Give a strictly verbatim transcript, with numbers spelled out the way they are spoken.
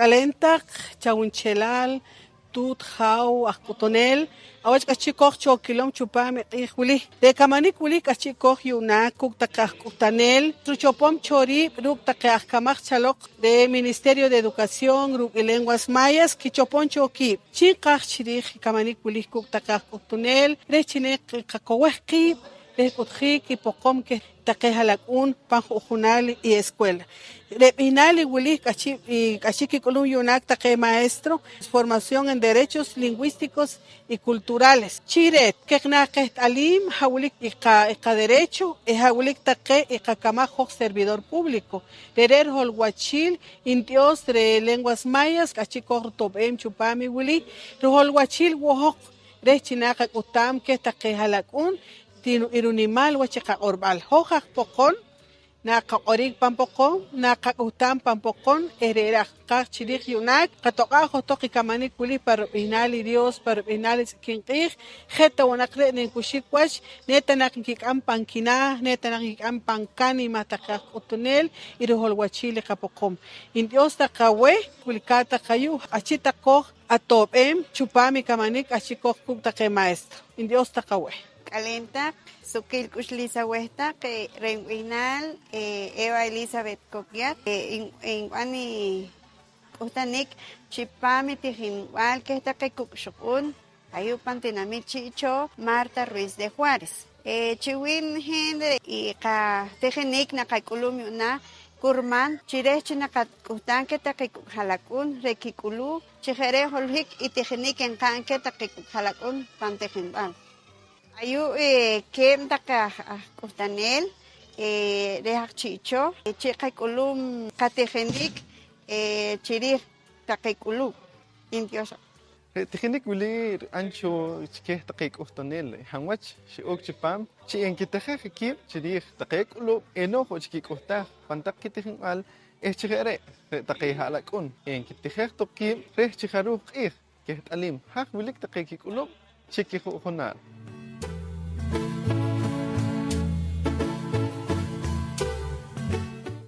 K'aleen taq chawunchelaal, tuut, jaaw, aj k'uhtuneel, awach k'ahchi' qoj cho kilom chupaam i q'iij wili. Re' kamanik wili k'ahchi' qoj yu'naak kuuk' taqe aj k'uhtaneel, ruchopom cho riib' ruuk' taqe aj kamaj chaloq reh Ministerio de Educación ruuk' i Lenguas Mayas, kichopom cho kiib'. Chi nqaaj chi riij i kamanik wili kuuk' taqe aj k'uhtuneel reh chi ne nqakowej qiib' reh k'uhtjiik i poqom keh taqe ha'lak'uun pan ju'junaal i escuela. Re' b'ihnaal i wili k'ahchi', i k'ahchi' kik'ulum yu'naak taqe maestro, formación en derechos lingüísticos y culturales. Chi re' keh naah qeht'aliim ha' wilik i qa-, i qaderecho eh ha' wilik taqe i qakamaj hoj servidor público. Re're' riholwachiil i ntyoox reh lenguas mayas k'ahchi' qoj rito'b'eem chupaam i wili, riholwachiil wo' hoj reh chi naah qak'uhtaam keh taqe ha'lak'uun ti-, i rinimaal wach i qaq'orb'al. Hoj aj poqon, naah qaq'oriik pan poqon, naah qak'uhtaam pan poqon eh re're' aj qaaj chi riij yu'naak qatoq'aa' johtoq i kamanik wili pa rib'ihnaal i Dios, pa rib'ihnaal i tz'ikin q'iij. Je' ta wo' naq re' nkuxik wach, ne ta naq nkik'am pan kinaah, ne ta naq nkik'am pan kánima taqe aj k'uhtuneel i riholwachiil i qapoqom. Ntyoox taq aweh, wilkaat taq ayu', k'ahchi' taq qoj ato'b'eem chupaam i kamanik k'ahchi' qoj kuuk' taqe maestro. Ntyoox taq aweh. K'aleen taq, suqkiil k'uxliis aweh taq, eh, re' nb'ihnaal, eh, Eva Elizabeth Coquiat, eh, in-, inb'an i k'uhtanik chipaam i tijinb'al keh taqe kuk' ixq'un ayu' pan tinamit Chi' Chooh, Marta Ruiz de Juárez. Eh, chi wiin hin re' i qatijinik naqak'ulum yu'naak kurman chi reh chi naqak'uhtaam keh taqe kuk' ha'lak'uun re' kik'ulum, chi je' re' holohik i tijinik nqa'n keh taqe kuk' ha'lak'uun pan tijinb'al. Ayu', eh, keeb' taqe aj, aj k'uhtaneel, eh, reh aj Chi' Chooh, eh, chi qak'ulum qatijinik, eh, chi riij taqe k'ulub'. Ntyoox. Re' tijinik wili rib'an cho chi keh taqe k'uhtaneel hab' wach xi'ook chipaam chi enkitijej kiib' chi riij taqe k'ulub' enooj wo' chik kik'uhtaaj pan taq kitijinb'al eh chi je' re', re' taqe ha'lak'uun enkitijej toq kiib' reh chi jaruuj q'iij keht'aliim haj wilik taqe kik'ulub' chi kiju'junaal.